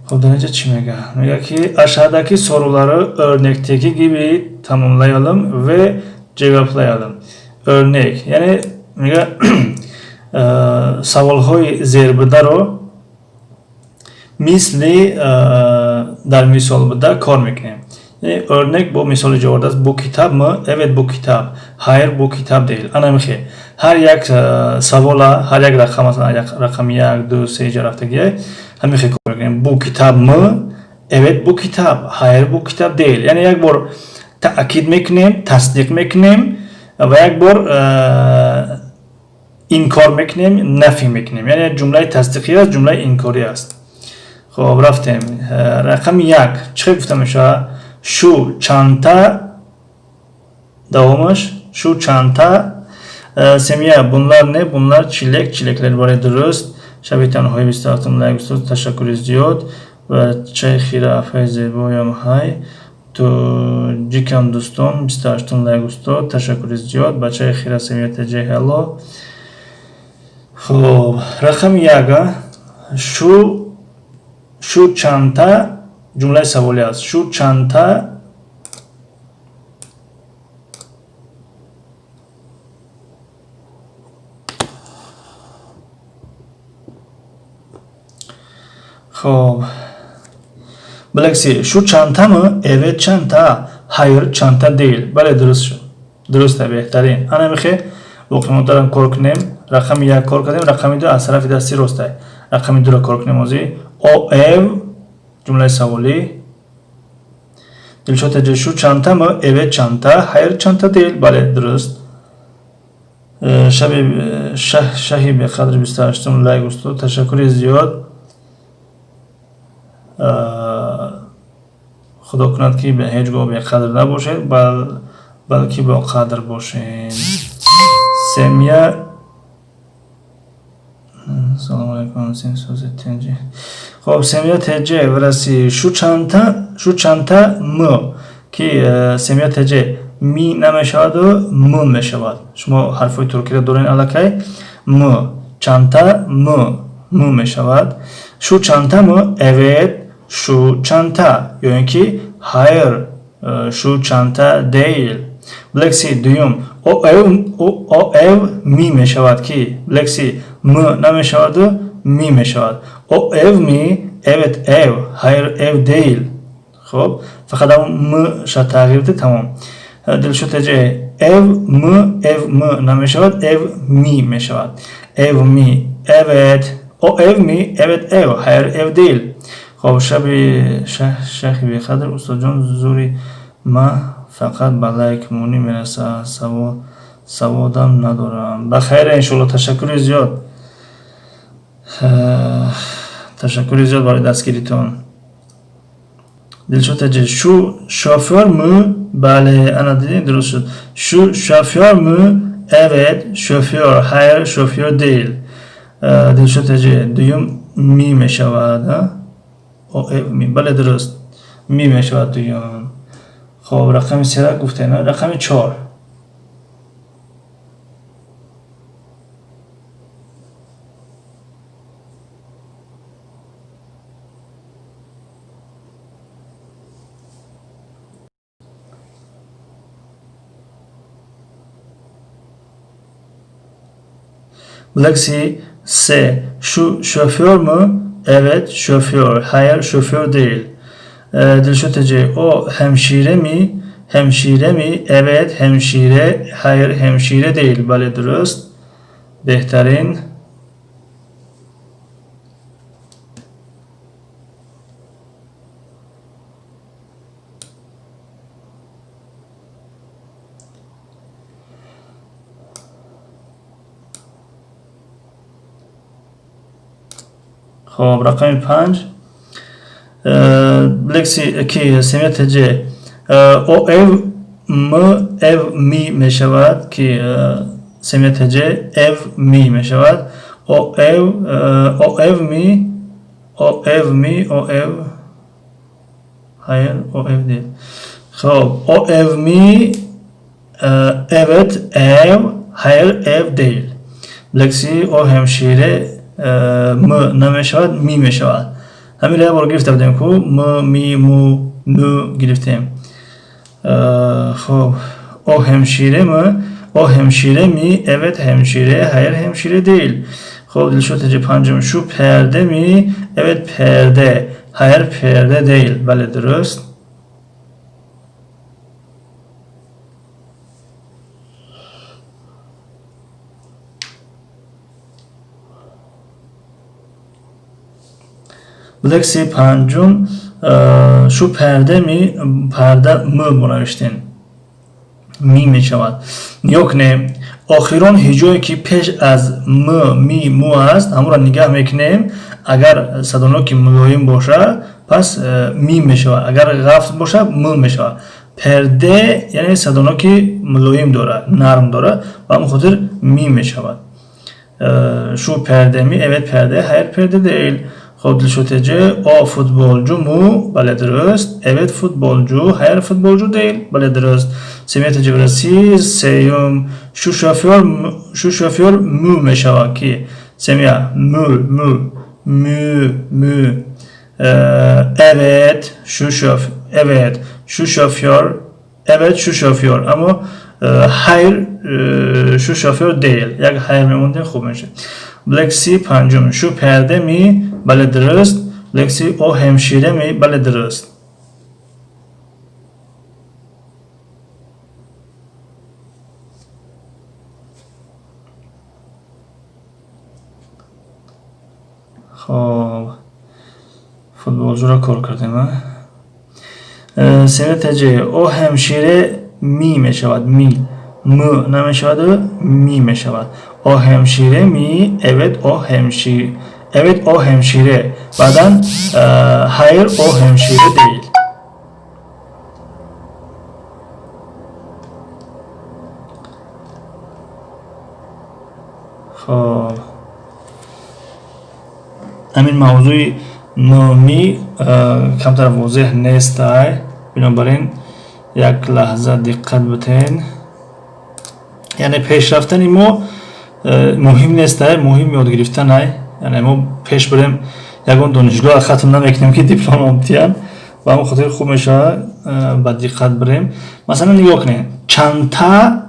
Хоб, дар инҷа чӣ мегӯяд? Мегӯяд ки aşağıdaki soruları örnekteki gibi tamamlayalım ve cevaplayalım. Örnek, яъне мегӯяд, саволҳои зербударо мисли дар мисол буда кор мекунем. Яъне örnek бо мисоли ҷо овардааст: bu kitap mı? Evet, bu kitap. Hayır, bu kitap değil. Ана михе ҳар як савола, ҳар як рақам, масалан, рақами як, ду, се ҷо рафтагия, ҳамин хел кор мекунем: bu kitap mı? Evet, bu kitap. Hayır, bu kitap değil. Яъне як бор таъкид мекунем, тасдиқ мекунем ва як бор инкор мекунем, нафӣ мекунем. Яъне ҷумлаи тасдиқӣ аст, ҷумлаи инкорӣ аст. Хоб, рафтем. Рақами як чӣ хел гуфта мешавад? Şu çanta, давомаш, şu çanta. Семья, bunlar ne? Bunlar çilek, çilekler. Бале, дуруст. Шаби танҳои, 27-ум лайк, устод, ташаккури зиёд. Ва чай хира, афаи зебоям, ҳай тоҷикам, дӯстон, 28-ум лайк, устод, ташаккури зиёд. Бачаи хира, семья ТЖ, hello. Хоб, рақами як: şu çanta, ҷумлаи саволӣ аст. Şu çanta. Хоб, Блекси, şu çanta mı? Evet, çanta. Hayır, çanta değil. Бале, дуруст шуд, дуруста, беҳтарин. Ана михе боқимондарам кор кунем. Рақами як кор кардем, рақами ду аз тарафи дасти ростай. Рақами дуро кор кунем озӣ. O ev, ҷумлаи саволӣ. Дилшод ТЖ, şu çanta mı? Evet, çanta. Hayır, çanta değil. Бале, дуруст. Шаби шаҳи беқадр, 28-ум лайк, устод, ташаккури зиёд. Худо кунад ки ҳеҷ гоҳ беқадр набошед, балки боқадр бошед. Семья, салому алайкум, сенсози тинҷи. Хоб, семья ТЖ враси, şu çanta, şu çanta mı, ки семья ТЖ, mi намешаваду mı мешавад. Шумо ҳарфҳои туркиро дорен аллакай. Mı, çanta mı, mı мешавад. Şu çanta mı? Evet. Şu çanta ё ин ки hayır, şu çanta değil. Black Sea дуюм, o ev, o ev mi мешавад ки Black Sea м намешаваду ми мешавад. O ev mi? Evet, ev. Hayır, ev değil. Хоб, фақат ам м ша тағйир диҳ, тамом. Дилшод теҷе, ev mı, ev mı намешавад, ev mi мешавад. Ev mi? Evet. O ev mi? Evet, ev. Hayır, ev değil. Хоб, шаби шахи беқадр, устодҷон, зури ма фақат ба лайк монӣ мерасад, саводам надорам. Ба хайр, иншоалло. Ташаккури зиёд, ташаккури зиёд барои дастгиритон. Дилшод теҷе, şu şoför mü? Бале, ана дидем, дуруст шуд. Şu şoför mü? Evet, şoför. Hayır, şoför değil. Дилшод теҷе, дуюм mi мешавад. O ev mi? Бале, дуруст, mi мешавад дуюм. Хоб, рақами сера гуфтем, рақами чор. Black Sea се, şu şoför mü? Evet, şoför. Hayır, şoför değil. Dilşod теҷе, o hemşire mi? Hemşire mi? Evet, hemşire. Hayır, hemşire değil. Бале, дуруст, беҳтарин. Хоб, рақами панҷ. Лекси ки семия теҷе, o ev mı, ev mi мешавад ки семия теҷе, ev mi мешавад. O ev, o ev mi? O ev mi? O ev, hayır, o ev değil. Хоб, o ev mi? Evet, ev. Hayır, ev değil. Лекси, o hemşire mı намешавад, mi мешавад. Ҳаминро як бор гирифта будем ку, м, ми, му, ну гирифтем. Хоб, o hemşire mı? O hemşire mi? Evet, hemşire. Hayır, hemşire değil. Хоб, Дилшод теҷе, панҷум, şu perde mi? Evet, perde. Hayır, perde değil. Бале, дуруст. Лекси панҷум, şu perde mi? Парда mı мо навиштем, ми мешавад. Нигоҳ кунем, охирон ҳиҷое ки пеш аз м, ми, му аст, ҳамонро нигаҳ мекунем. Агар садоноки мулоим бошад, пас ми мешавад, агар ғафз бошад, м мешавад. Perde, яъне садоноки мулоим дорад, нарм дорад, ба ҳамон хотир ми мешавад. Şu perde mi? Evet, perde. Hayır, perde değil. Хоб, Дилшод теҷе, o futbolcu mu? Бале, дуруст. Evet, futbolcu. Hayır, futbolcu değil. Бале, дуруст. Семия теҷе бираси, сеюм, şu şoför, şu şoför mü мешавад ки семия, mü, mü, mü, mü. Evet, şu şoför, evet, şu şoför, evet, şu şoför. Аммо hayır, şu şoför değil. Як hayır мемондем, хуб мешавад. Black Sea панҷум, şu perde mi? Бале, дуруст. Black Sea, o hemşire mi? Бале, дуруст. Хоб, futbolcu ро кор кардем. Семия теҷе, o hemşire mi мешавад, mi, м намешаваду ми мешавад. O hemşire mi? Evet, o hemşire. Evet, o hemşire. Баъдан hayır, o hemşire değil. Хоб, ҳамин мавзӯи номӣ камтар возеҳ нестай, бинобар ин як лаҳза диққат битен. Яъне пешрафтани мо муҳим нестай, муҳим ёд гирифтанай. Яъне мо пеш бурем. Ягон донишгоҳ хатм намекунем, ки диплом диҳанд. Ба ҳамон хотир хуб мешавад ба диққат бирем. Масалан, нигоҳ кунед, чандта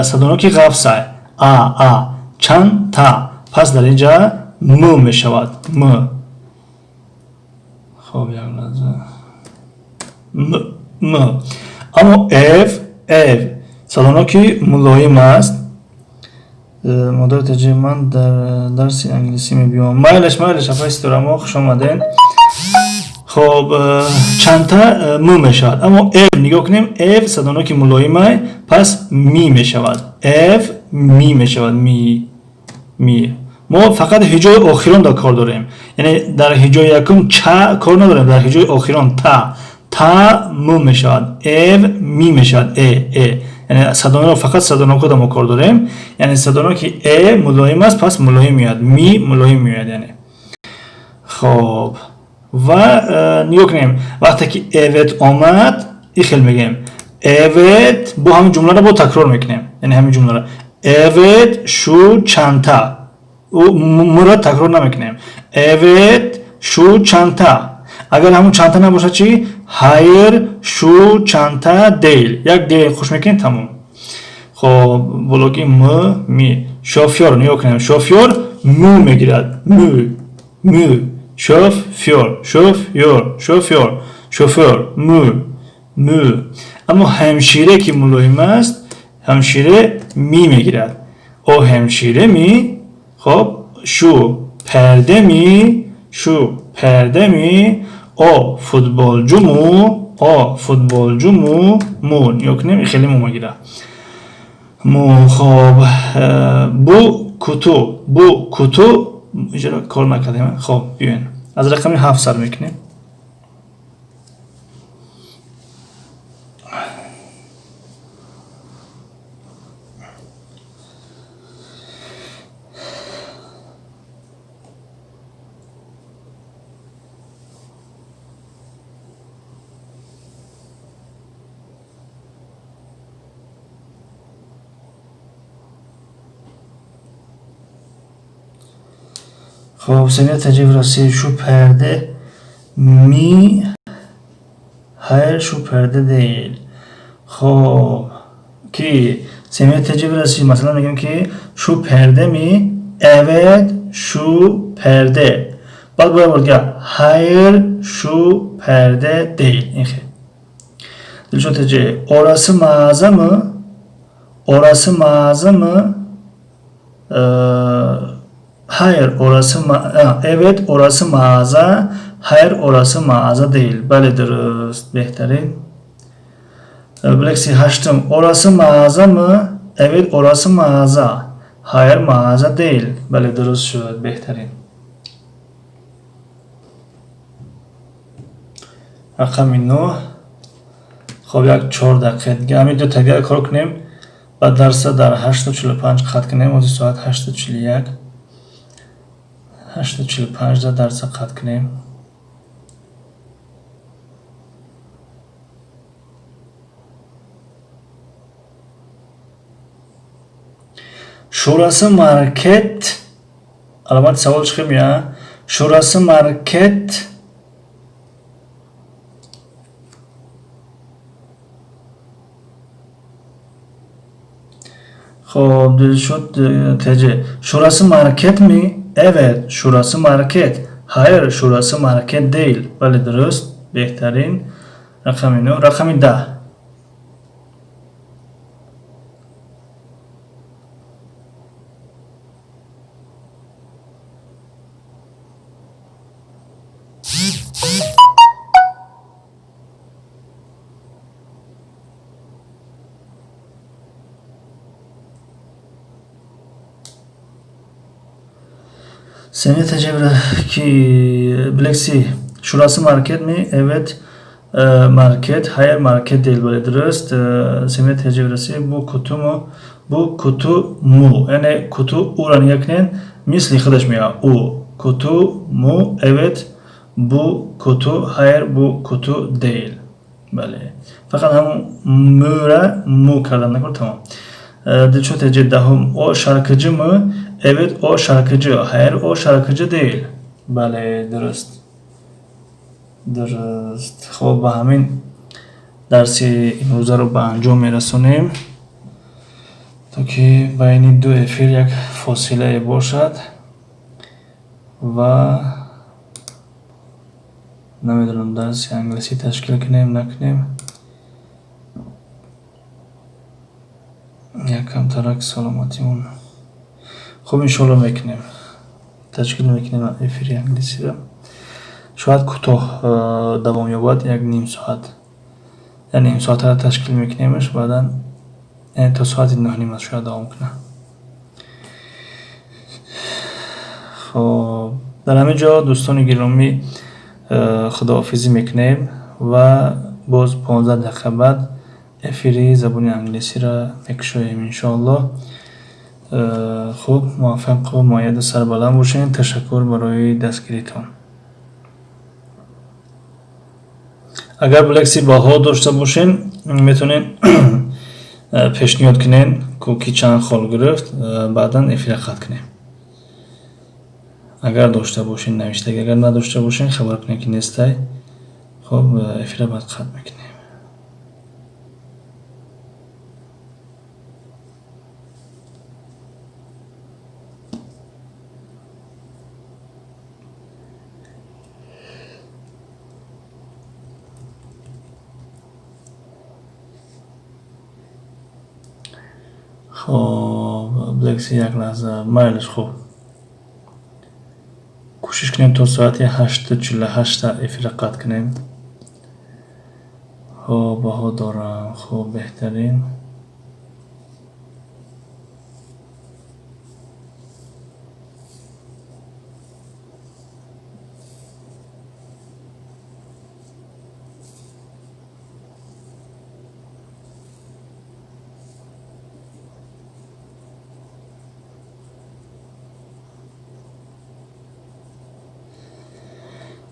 садоноки ғафсай а, а, чандта. Пас дар ин ҷа м мешавад, м. Хоб, як лаҳза, м, м. Аммо ф, ф садоноки мулоим аст. Модари таҷи, ман дар дарси англисӣ мебиём. Майлаш, майлаш, апаи Ситорамо, хуш омаден. Хоб, чандта м мешавад, аммо ф нигоҳ кунем, ф садоноки мулоимай, пас ми мешавад. Ф ми мешавад, ми, ми. Мо фақат ҳиҷои охирон дар кор дорем, яъне дар ҳиҷои якум ча кор надорем, дар ҳиҷои охирон та, та м мешавад, ф ми мешавад, э, э. Яъне садоноро, фақат садонокода мо кор дорем, яъне садоноки э мулоим аст, пас мулоим меояд, ми мулоим меояд. Яъне хоб, ва нигоҳ кунем, вақте ки evet омад, и хел мегӯем evet, бо ҳамин ҷумларо бо такрор мекунем, яъне ҳамин ҷумларо: evet, şu çanta. Мро такрор намекунем. Evet, şu çanta. Агар ҳамун çanta набошад чӣ? Hayır, şu çanta değil. Як değil хуш мекунем, тамом. Хоб, бологи м, ми. Şoför, нигоҳ кунем, şoför му мегирад, му, му. Şoför, şoför, şoför, şoför, му, му. Аммо hemşire ки мулоим аст, hemşire ми мегирад. O hemşire mi? Хоб, şu perde mi? Şu perde mi? O futbolcu mu? O futbolcu mu? Mu, нигоҳ кунем, хеле му мегирад, му. Хоб, bu kutu, bu kutu иҷоро кор накардем. Хоб, биёен, аз рақами 7 сар мекунем. Хоб, Семия Таҷиев Россия, şu perde mi? Hayır, şu perde değil. Хоб, ки Семия Таҷиев Россия, масалан, мегӯем ки şu perde mi? Evet, şu perde. Баъд бояд бор, hayır, şu perde değil. Ин хел. Дилшод Таҷи, orası mağaza mı? Orası mağaza mı? Hayır, orası evet, orası mağaza. Hayır, orası mağaza değil. Бале, дуруст, беҳтарин. Блекси, ҳаштум. Orası mağaza mı? Evet, orası mağaza. Hayır, mağaza değil. Бале, дуруст шуд, беҳтарин. Рақами 9. Хоб, як 4 дақиқа дига ҳамин ду тагиа кор кунем, баъд дарса дар 8:45 қатъ кунем. Ҳозир соат 8:41, 8:45 дарса қатъ кунем. Şurası market, аломати савол чӣ меяд? Şurası market. Хоб, Дилшод ТЖ, şurası market mi? Evet, şurası market. Hayır, şurası market değil. Бале, дуруст, беҳтарин. Рақами 9. Рақами 10. Seni tecevre ki Black Sea. Şurası market mi? Evet. Market. Hayır, market değil. Бале, дуруст. Semi tecevresi, bu kutu mu? Bu kutu mu? Яъне kutu ура нигоҳ кунед, мисли худаш меояд. У kutu mu? Evet. Bu kutu. Hayır, bu kutu değil. Бале. Фақат ҳамун мура му кардан накун, тамом. Дилшод Теҷи, даҳум. O şarkıcı mı? Evet, o şarkıcı. Hayır, o şarkıcı değil. Бале, дуруст, дуруст. Хуб, ба ҳамин дарси имрӯзаро ба анҷом мерасонем, то ки байни ду эфир як фосилае бошад. Ва намедонам, дарси англисӣ ташкил кунем, накунем, якамтарак саломатимон. Хуб, иншоалло, мекунем, ташкил мекунем эфири англисиро. Шояд кӯтоҳ давом ёбад, як ним соат, як ним соатара ташкил мекунемш, баъдан то соати 9:30 аст, шояд давом кунад. Хоб, дар ҳамин ҷо, дӯстони гиромӣ, худоҳофизӣ мекунем ва боз 15 дақиқа баъд эфири забони англисиро мекушоем, иншоаллоҳ. Хуб, муваффақу муайяду сарбаланд бошед. Ташаккур барои дастгиритон. Агар блекси баҳо дошта бошем, метавонем пешниҳод кунем, ки чанд хол гирифт, баъдан эфира қатъ кунем. Агар дошта бошем навиштагӣ, агар надошта бошем, хабар кунем, ки нестай. Хуб, эфира баъд қатъ мекунем. Хоб, блекси, як лаҳза, майлиш. Хуб, кӯшиш кунем, то соати 8:48 эфира қатъ кунем. Хоб, баҳо дорам. Хуб, беҳтарин.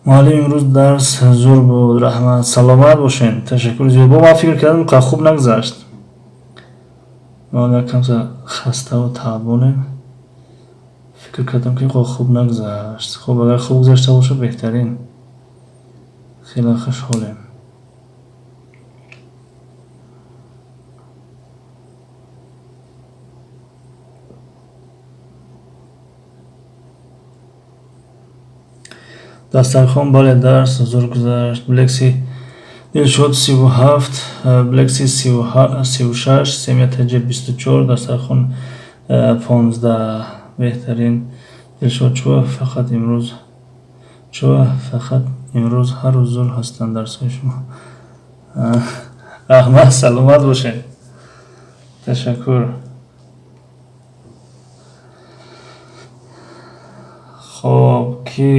Муаллим, имрӯз дарс зур буд, раҳмат, саломат бошед, ташаккури зиёд. Бо ман фикр кардам, хуб нагузашт. Мо якамса хаставу таъбонем, фикр кардам, ки хуб нагузашт. Хуб, агар хуб гузашта бошад, беҳтарин, хеле хушҳолем. Дастархон, бале, дарс зур гузашт. Блекси Дилшод 37, блекси 36, семия тж 24, дастархон 15. Беҳтарин. Дилшод, чӯ фақат имрӯз, ҳар рӯз зур ҳастанд дарсҳои шумо. Раҳмат, саломат бошед, ташаккур. Хоб, ки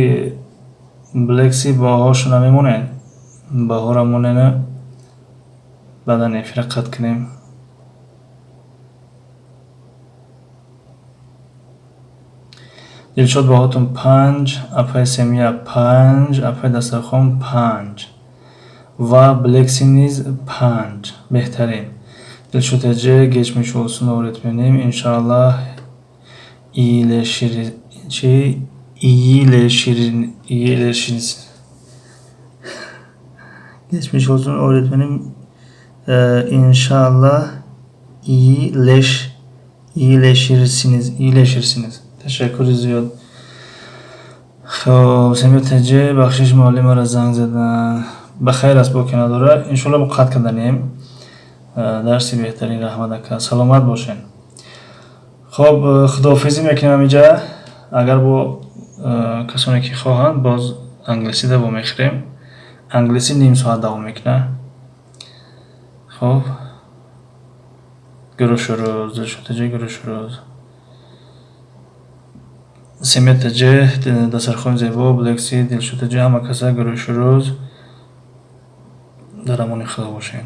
блекси баҳошо намемонед, баҳора монена, баъдан эфира қатъ кунем. Дилшод, баҳотон 5, апай семья 5, апай дастархон 5 ва блекси низ 5. Беҳтарин. Дилшод Ece, geçmiş olsun öğretmenim. İnşallah iyileşir, şey, iyileşir, iyileşiriz. Geçmiş olsun öğretmenim. İnşallah iyileşirsiniz. İyileşirsiniz. Ташаккури зиёд. Хоб, Семия ТЖ, бахшиш, муаллимаро занг задан. Ба хайр аст, боке надорад. Иншоалло, бо қатъ карданем. Дарси беҳтарин, раҳмат, ака. Саломат бошед. Хоб, худоҳофизӣ мекунем ҳаминҷа. Агар бо касоне ки хоҳанд, боз англисӣ давом мехӯрем. Англисӣ ним соат давом мекунад. Хоб, görüşürüz. Дилшод ТЖ, görüşürüz. Семия ТЖ, дастархони зебо, блекси, Дилшод ТЖ, ҳама каса görüşürüz. Дар амони Худо бошед.